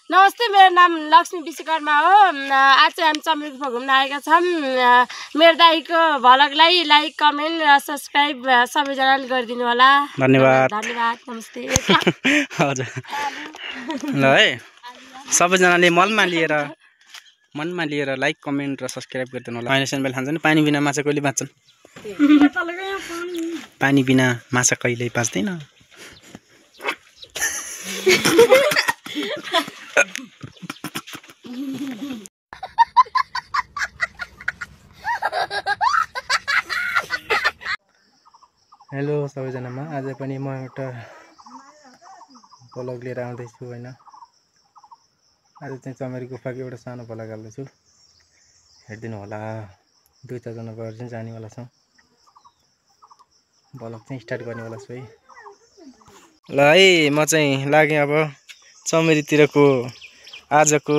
नमस्ते, मेरो नाम लक्ष्मी विश्वकर्मा हो। आज चाहिँ हामी चमेर गुफा घुम्न आएका छौँ। मेरो दाइको भ्लगलाई लाइक, कमेन्ट र सब्सक्राइब सबैजनाले गरिदिनु होला। धन्यवाद। धन्यवाद। नमस्ते। हजुर ल है, सबैजनाले मनमा लिएर लाइक, कमेन्ट र सब्सक्राइब गरिदिनु होला। होइन सेनबेल खान्छ नि, पानी बिना माछा कहिले बाँच्छन्? पानी बिना माछा कहिल्यै बाँच्दैन। हेलो सबैजनामा, आज पनि म एउटा भ्लग लिएर आउँदैछु होइन। आज चाहिँ चमेरी गुफाको एउटा सानो भ्लग हाल्दैछु, हेरिदिनु होला। 2-4 जना गएर चाहिँ जानेवाला छौँ। भ्लग चाहिँ स्टार्ट गर्नेवाला छु है। ल है, म चाहिँ लागेँ अब चमेरीतिरको। आजको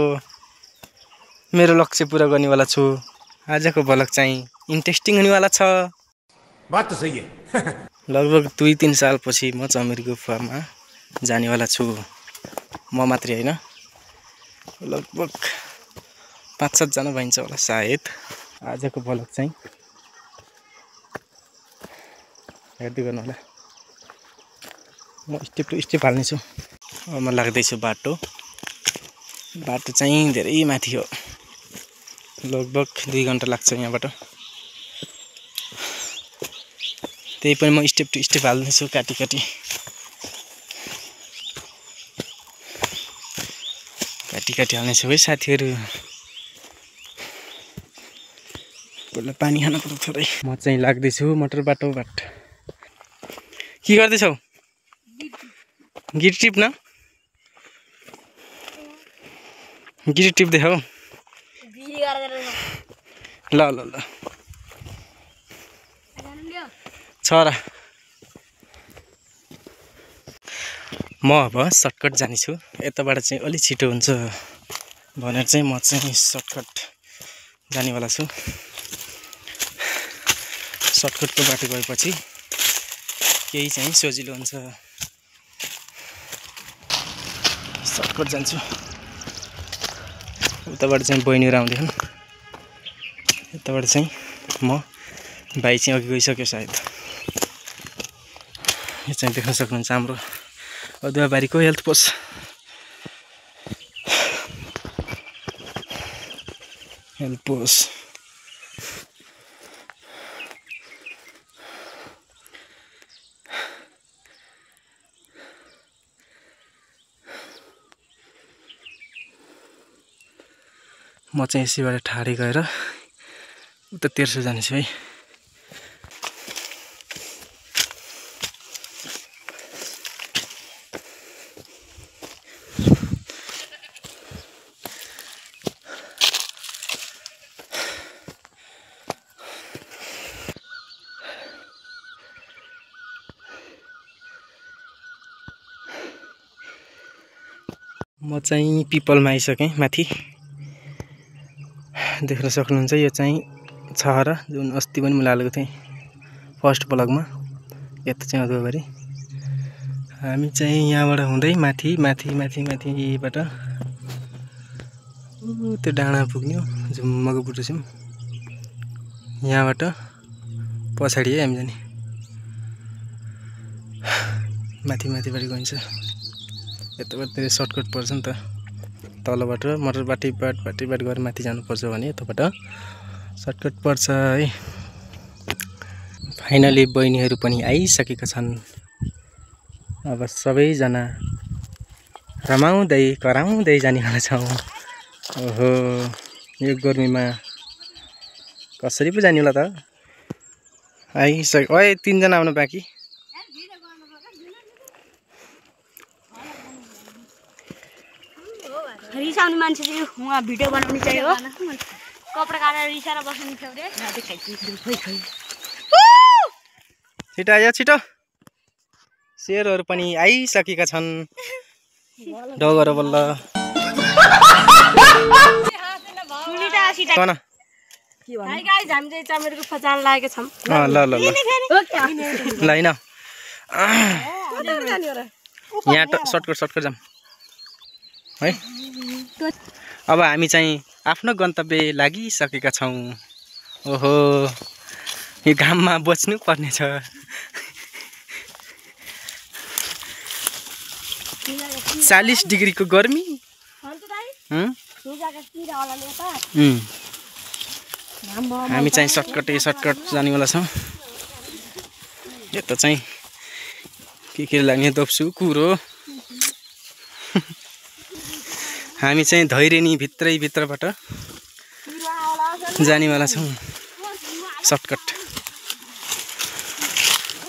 मेरो लक्ष्य पुरा गर्नेवाला छु। आजको भ्लग चाहिँ इन्ट्रेस्टिङ हुनेवाला छ। बात तो सही है। लगभग 2-3 सालपछि म चमेरी गुफामा जानेवाला छु। म मात्रै होइन, लगभग 5-7 जना भइन्छ होला सायद। आजको भ्लग चाहिँ हेर्दै गर्नु होला। म स्टेप टु स्टेप हाल्नेछु। अब म लाग्दैछु बाटो चाहिँ धेरै माथि हो। लगभग 2 घन्टा लाग्छ यहाँबाट। त्यही पनि म स्टेप टु स्टेप हाल्दैछु, काटी हाल्नेछु है साथीहरू। पहिला पानी खानु पर्छ थोरै। म चाहिँ लाग्दैछु मोटर बाटोबाट। के गर्दैछौ? गिटी टिप्न? गिटी टिप्दै हौ? ल ल ल छोरा, म अब सर्टकट जानेछु। यताबाट चाहिँ अलि छिटो हुन्छ भनेर चाहिँ म चाहिँ सर्टकट जानेवाला छु। सर्टकटको बाटो गएपछि केही चाहिँ सजिलो हुन्छ। सर्टकट जान्छु। उताबाट चाहिँ बहिनीहरू आउँदैछन्। यताबाट चाहिँ म भाइ चाहिँ अघि गइसक्यो सायद। यो चाहिँ देख्न सक्नुहुन्छ हाम्रो अदुवाबारीको हेल्थ पोस्ट। म चाहिँ यसैबाट ठाडै गएर उता तेर्सो जानेछु है। म चाहिँ पिपलमा आइसकेँ माथि। देख्न सक्नुहुन्छ यो चाहिँ छहरा, जुन अस्ति पनि मैले हालेको थिएँ फर्स्ट भ्लगमा। यता चाहिँ अदुवाबारी। हामी चाहिँ यहाँबाट हुँदै माथिबाट त्यो डाँडा पुग्ने झुम्मको बुटुसिम। यहाँबाट पछाडि है हामी जाने। माथिबाट गइन्छ। यताबाट धेरै सर्टकट पर्छ नि त। तलबाट बाटैबाट गएर माथि जानुपर्छ भने यताबाट सर्टकट पर्छ है। फाइनली बहिनीहरू पनि आइसकेका छन्। अब सबैजना रमाउँदै कराउँदै जानेवाला छौँ। ओहो, यो गर्मीमा कसरी पो जाने होला त? आइसक्यो। ओए 3 जना आउनु बाँकी। रिसाउने मान्छे चाहिँ उहाँ भिडियो बनाउने चाहिँ हो। कपडा काटेर रिसाएर बस्नु थियो रे। छिटो आयो, छिटो। शेरहरू पनि आइसकेका छन्। डगर बल्ल। हाई गाइस, हामी चाहिँ चमेरी गुफा जान लागेका छौँ। ल हैन, यहाँ सर्टकट जाम है। अब हामी चाहिँ आफ्नो गन्तव्य लागिसकेका छौँ। ओहो यो घाममा बच्नु पर्नेछ। 40 डिग्रीको गर्मी। हामी चाहिँ सर्टकट जानेवाला छौँ। यता चाहिँ के लाग्ने दोप्सु कुरो। हामी चाहिँ धैर्यनी भित्रबाट जानेवाला छौँ।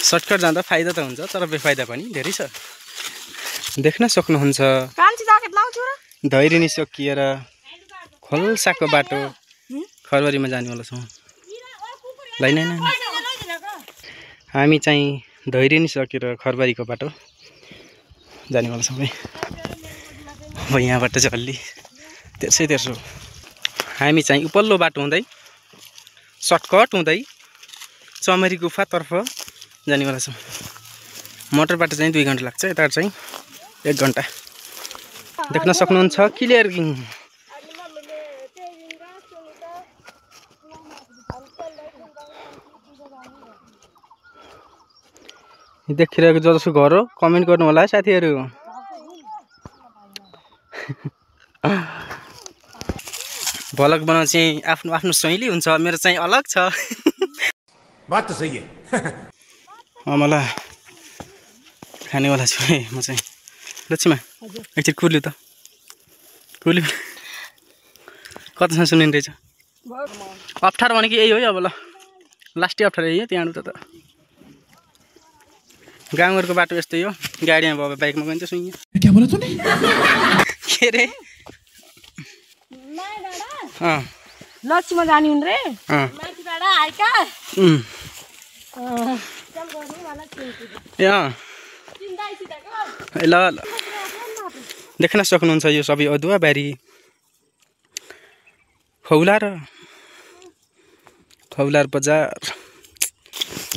सर्टकट जाँदा फाइदा त हुन्छ तर बेफाइदा पनि धेरै छ। देख्न सक्नुहुन्छ धैर्यनी सकिएर खोल्साको बाटो खरबारीमा जानेवाला छौँ। हामी चाहिँ धैर्यनी सकेर खरबारीको बाटो जानेवाला छौँ है। अब यहाँबाट चाहिँ अलि तेर्सो हामी चाहिँ उपल्लो बाटो हुँदै सर्टकट हुँदै चमरी गुफातर्फ जानेवाला छौँ। मोटरबाट चाहिँ 2 घन्टा लाग्छ, यता चाहिँ 1 घन्टा। देख्न सक्नुहुन्छ क्लियर। देखिरहेको जसो घर हो कमेन्ट गर्नु होला है साथीहरू। भ्लग बनाउन चाहिँ आफ्नो शैली हुन्छ, मेरो चाहिँ अलग छ। बात त सही है। मलाई खानेवाला छु है म चाहिँ। लक्ष्मीमा एकचोटि कुर्ल्यो त कुर्ल्यो कतिसम्म सुनिने रहेछ। अप्ठ्यारो भनेको यही हो अब। ल लास्टै अप्ठ्यारो यही हो। त्यहाँ त गाउँघरको बाटो यस्तै हो। गाडीमा भयो बाइकमा गइन्छ सुइँ। के रे लक्ष्मीमा जाने हुन् रे माथिबाट आएका। ल देख्न सक्नुहुन्छ यो सबै अदुवा बारी खौलार बजार।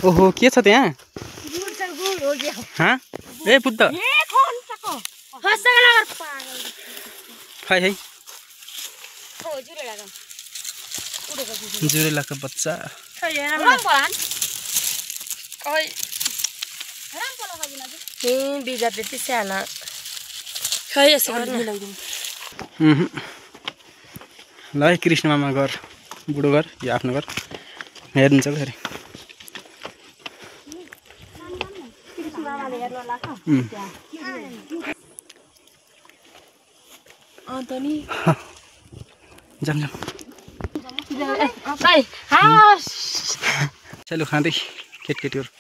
ओहो के छ त्यहाँ? ए बुद्ध खै है जुरेलाको बच्चा। बिजा त्यति सानो खै यसो ल है कृष्ण मामा घर बुढो घर यो आफ्नो घर हेर्नुहुन्छ फेरि। जाम चलो खाँदै केटीहरू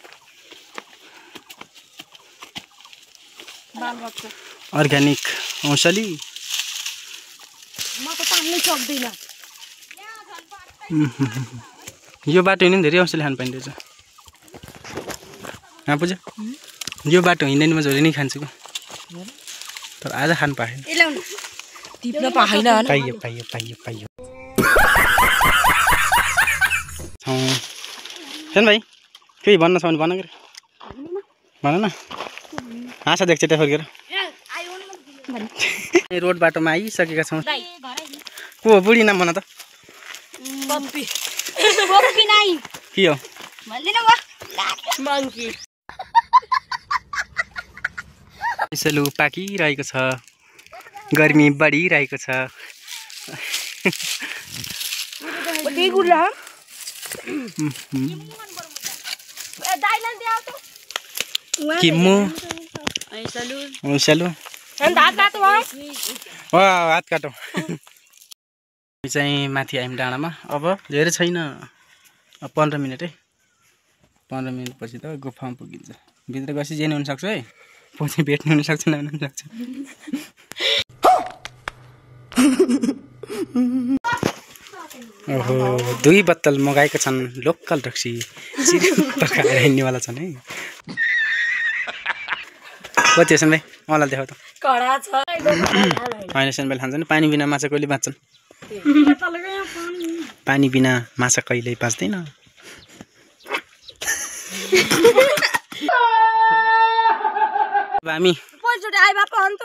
अर्ग्यानिक औषली। यो बाटो हिँड्नु धेरै औषली खानु पाइँदैछ। पूजा यो बाटो हिँड्दैन म झोली नै खान्छु तर आज खानु पाएन। पाइयो सेन भाइ केही भन्न छ भने भन के भन न। हाँसा देख्छ त्यहाँ फर्केर। रोड बाटोमा आइसकेका छौँ। को हो बुढी नाम भन त? के हो? यसो पाकिरहेको छ, गर्मी बढिरहेको छ। किम्मु हात काटो। चाहिँ माथि आयौँ डाँडामा। अब धेरै छैन 15 मिनट है। 15 मिनट पछि त गुफामा पुगिन्छ। भित्र गएपछि जेनी हुनसक्छ है, पछि भेट्नु हुनसक्छ नहुनसक्छ। ओहो 2 बोतल मगाएका छन् लोकल रक्सी पकाएर हिँड्नेवाला छन् है। कति छन् भाइ मलाई देखाउ त। होइन सेनबेल खान्छ नि। पानी बिना माछा कहिले बाँच्छन्? पानी बिना माछा कहिल्यै बाँच्दैन। अब हामी पहिलोचोटि आइ बापा अन्त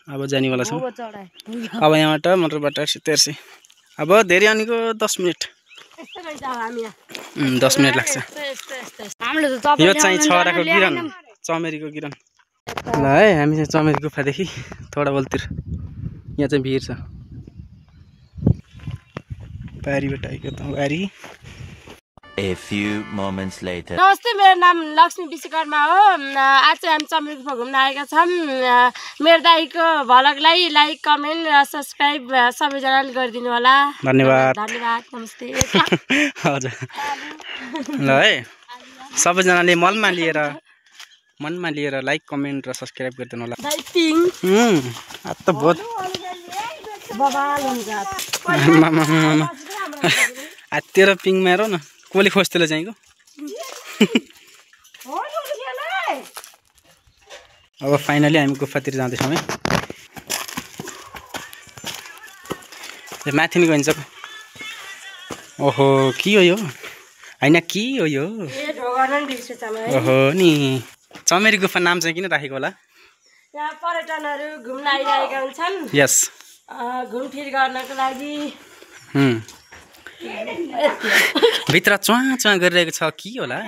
अब जानेवाला छौँ अब यहाँबाट मोटरबाट तेर्से अब धेरै अनिको 10 मिनट 10 मिनट लाग्छ यो चाहिँ छहराको किरण चमेरीको किरण ल है हामी चाहिँ चमेरी गुफादेखि थोडा बलतिर यहाँ चाहिँ भिर छ बारीबाट आएको त बारी A few moments later. नमस्ते मेरो नाम लक्ष्मी विश्वकर्मा हो आज चाहिँ हामी चमेरी गुफा घुम्न आएका छौँ मेरो दाइको भ्लगलाई लाइक कमेन्ट र सब्सक्राइब सबैजनाले गरिदिनु होला धन्यवाद धन्यवाद नमस्ते हजुर ल है सबैजनाले मनमा लिएर लाइक कमेन्ट र सब्सक्राइब गरिदिनु होला दाइ पिङ अब त बहुत बबाल हुन्छ तेरो पिङ मारो न कोले खोज्थेला चाहिँको अब फाइनली हामी गुफातिर जाँदैछौँ है माथि नि गइन्छ ओहो के हो यो होइन के हो यो ओहो नि चमेरी गुफा नाम चाहिँ किन राखेको होला यहाँ पर्यटनहरू घुम्न आइरहेका हुन्छन् यस घुमफिर गर्नको लागि भित्र चुवा गरिरहेको छ के होला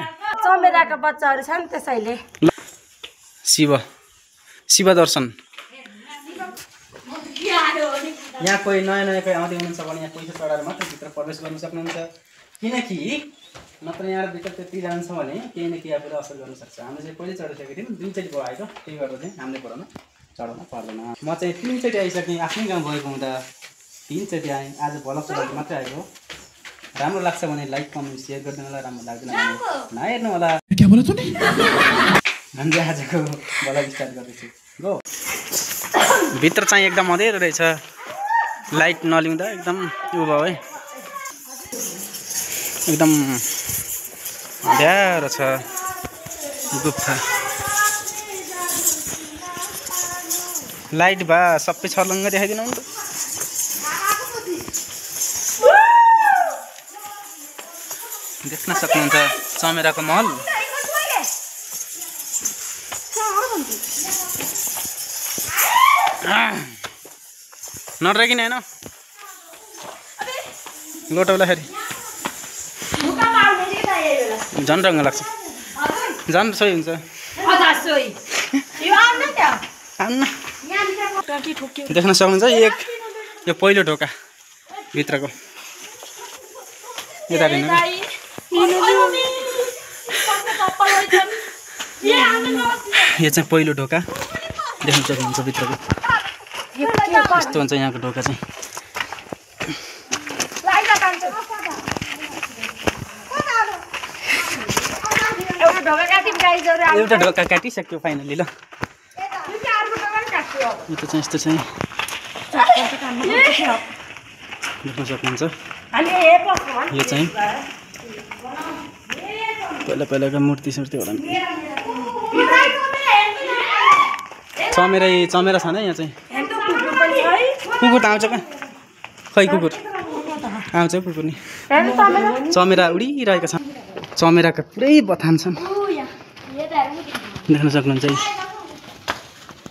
चमेराका बच्चाहरू छन् त्यसैले शिव दर्शन यहाँ कोही नयाँ कोही आउँदै हुनुहुन्छ भने यहाँ पैसा चढाएर मात्र भित्र प्रवेश गर्न सक्नुहुन्छ किनकि नत्र यहाँ भित्र त्यति जान्छ भने केही न केही आफूले असर गर्न सक्छ हामीले चाहिँ पहिले चढिसकेको थियौँ 2 चोटि भयो आएको त्यही भएर चाहिँ हामीले पढाउन चढाउन पर्दैन म चाहिँ 3 चोटि आइसकेँ आफ्नै गाउँ भएको हुँदा 3 चोटि आएँ आज भ्लग चलाएको मात्रै आएको राम्रो लाग्छ भने लाइक कमेन्ट सेयर गरिदिनु होला राम्रो लाग्दैन भने नहेर्नु होला हामी आजको भ्लग स्टार्ट गर्दैछु गो भित्र चाहिँ एकदम अँधेरो रहेछ लाइट नलिउँदा एकदम उ भयो है एकदम अँध्यारो छ गुफा लाइट भए सबै छर्लङ्ग देखाइदिनु नि त देख्न सक्नुहुन्छ चमेराको महल नडरे किन होइन लोटाउँदाखेरि झन् रङ्ग लाग्छ झन् सोही हुन्छ देख्न सक्नुहुन्छ यो पहिलो ढोका भित्रको यता हेर्नु यो चाहिँ पहिलो ढोका देख्न सक्नुहुन्छ भित्रको यस्तो हुन्छ यहाँको ढोका चाहिँ एउटा ढोका काटिसक्यो फाइनली ल यो त चाहिँ यस्तो चाहिँ देख्न सक्नुहुन्छ यो चाहिँ पहिलाको मूर्ति होला चमेरा छ न यहाँ चाहिँ कुकुर त आउँछ कहाँ खै कुकुर आउँछ कुकुर नि चमेरा उडिरहेका छन् चमेराका पुरै बथान छन् देख्न सक्नुहुन्छ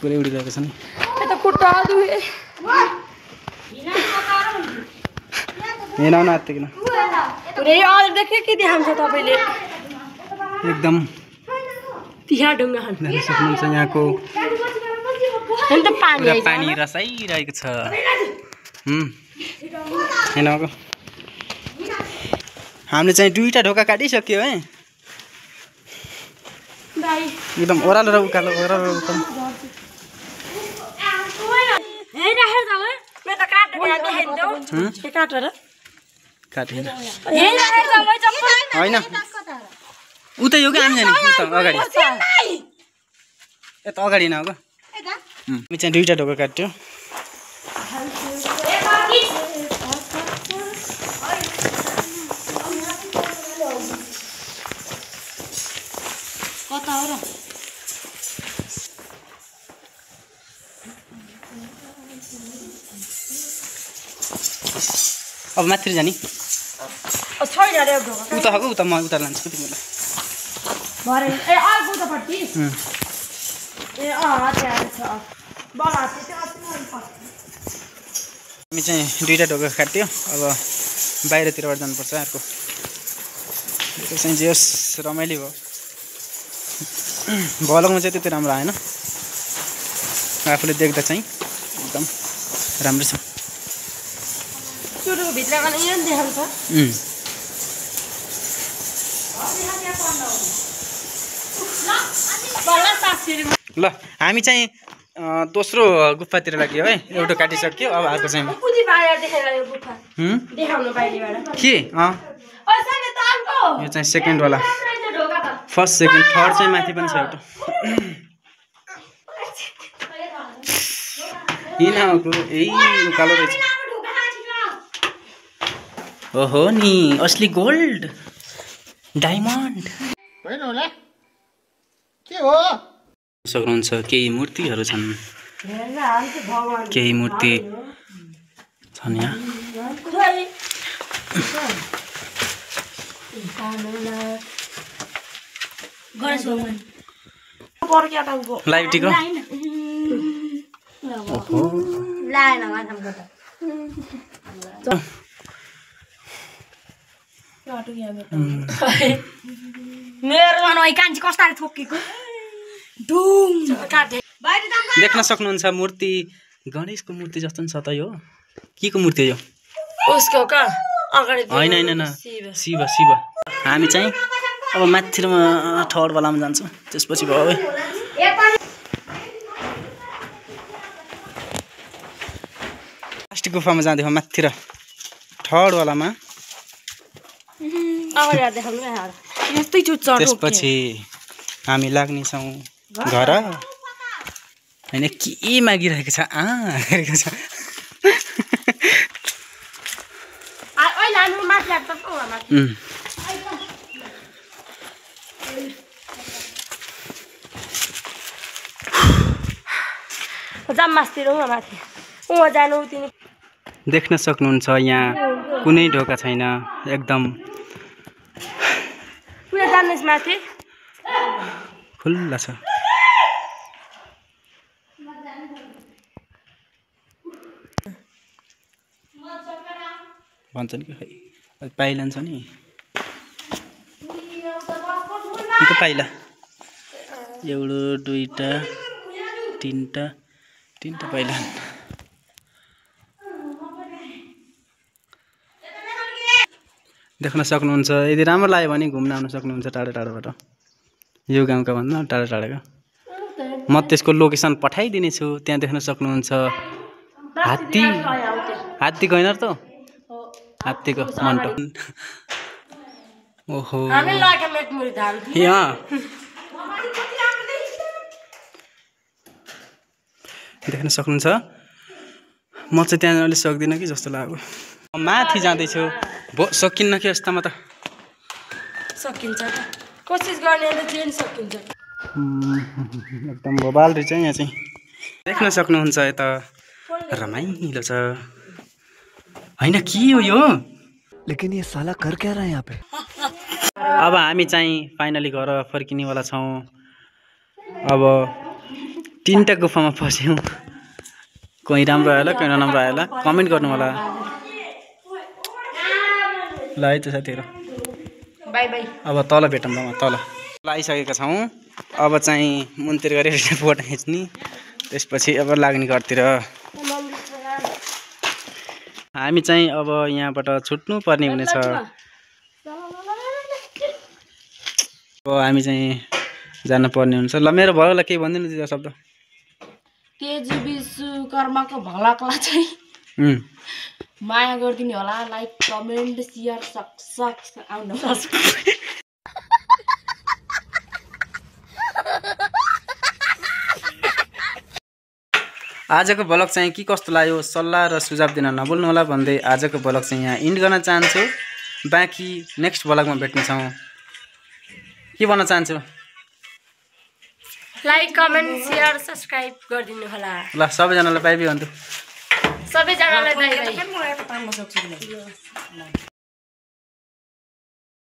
पुरै उडिरहेको छ नि हेर्न आत्तिकिन एकदम देख्न सक्नुहुन्छ यहाँको पानी रसाइरहेको छ हामीले चाहिँ 2टा ढोका काटिसक्यो है एकदम ओह्रालो र उकालो होइन उतै हो कि हामी जाने अगाडि यता अगाडि न हो हामी चाहिँ 2टा ढोका काट्यो कता हो र अब माथि जाने उता हो उता म उता लान्छु तिमीलाई हामी चाहिँ दुईटा ढोका काट्यो अब बाहिरतिरबाट जानुपर्छ अर्को त्यो चाहिँ जे होस् रमाइलो भयो भलकमा चाहिँ त्यति राम्रो आएन आफूले देख्दा चाहिँ एकदम राम्रो छ सुरुको भित्र गएर यो देखाउँछ ल हामी चाहिँ दोस्रो गुफातिर लाग्यो है एउटा काटिसक्यो अब अर्को चाहिँ के यो चाहिँ सेकेन्ड वाला फर्स्ट सेकेन्ड थर्ड चाहिँ माथि पनि छ एउटा कालो रहेछ ओहो नि असली गोल्ड डायमन्ड सक्नुहुन्छ केही मूर्तिहरू छन् केही मूर्ति छन् यहाँ लाइभटीको मेरो मनमै कान्छी कस्ता ठोकेको देख्न सक्नुहुन्छ मूर्ति गणेशको मूर्ति जस्तो नि छ त यो के को मूर्ति हो यो उसको का अगाडि हैन हैन शिव शिव हामी चाहिँ अब माथिमा थर्ड वालामा जान्छौँ त्यसपछि भयो है लास्ट गुफामा जाँदै माथि र थर्ड वालामा त्यसपछि हामी लाग्नेछौँ घर होइन के मागिरहेको छ गरेको छ देख्न सक्नुहुन्छ यहाँ कुनै ढोका छैन एकदम खुल्ला छ भन्छन् कि खै पाइला छ नि पाइला एउटा दुईटा तिनटा पाइला देख्न सक्नुहुन्छ यदि राम्रो लाग्यो भने घुम्न आउन सक्नुहुन्छ टाढो टाढोबाट यो गाउँका भन्दा टाढो टाढोका म त्यसको लोकेसन पठाइदिनेछु त्यहाँ देख्न सक्नुहुन्छ हात्तीको होइन त हात्तीको मन्टो ओहो यहाँ देख्न सक्नुहुन्छ म चाहिँ त्यहाँ अलि सक्दिनँ कि जस्तो लाग्यो माथि जाँदैछु सकिन्न कि यस्तामा त सकिन्छ कोसिस गर्ने त जेन सकिन्छ एकदम बबाल रहेछ यहाँ चाहिँ देख्न सक्नुहुन्छ यता रमाइलो छ हैन के हो यो लेकिन ये साला कर क्या रहा है यहाँ पे अब हामी चाहिँ फाइनली घर फर्किनेवाला छौँ अब तीनटा गुफामा फस्यौँ कोही राम्रो आयो होला कोही नराम्रो आयो होला कमेन्ट गर्नु होला ल है त साथीहरू बाई बाई अब तल भेटौँ ल तल आइसकेका छौँ अब चाहिँ मुनतिर गएर फोटो खिच्ने त्यसपछि अब लाग्ने घरतिर हामी चाहिँ अब यहाँबाट छुट्नु पर्ने हुनेछ अब हामी चाहिँ जानु पर्ने हुन्छ ल मेरो भलोलाई केही भन्दिनु दिदा शब्द तेजी विश्वकर्माको भलाकलाई चाहिँ माया गरिदिनु होला लाइक कमेन्ट शेयर आउनु आजको भ्लग चाहिँ के कस्तो लाग्यो सल्लाह र सुझाव दिन नभुल्नु होला भन्दै आजको भ्लग चाहिँ यहाँ इन्ड गर्न चाहन्छु बाँकी नेक्स्ट भ्लगमा भेट्नेछौँ के भन्न चाहन्छु लाइक कमेन्ट शेयर सब्स्क्राइब गरिदिनु होला ल सबैजनालाई बाई बाई भन्छु सबैजनालाई बाई बाई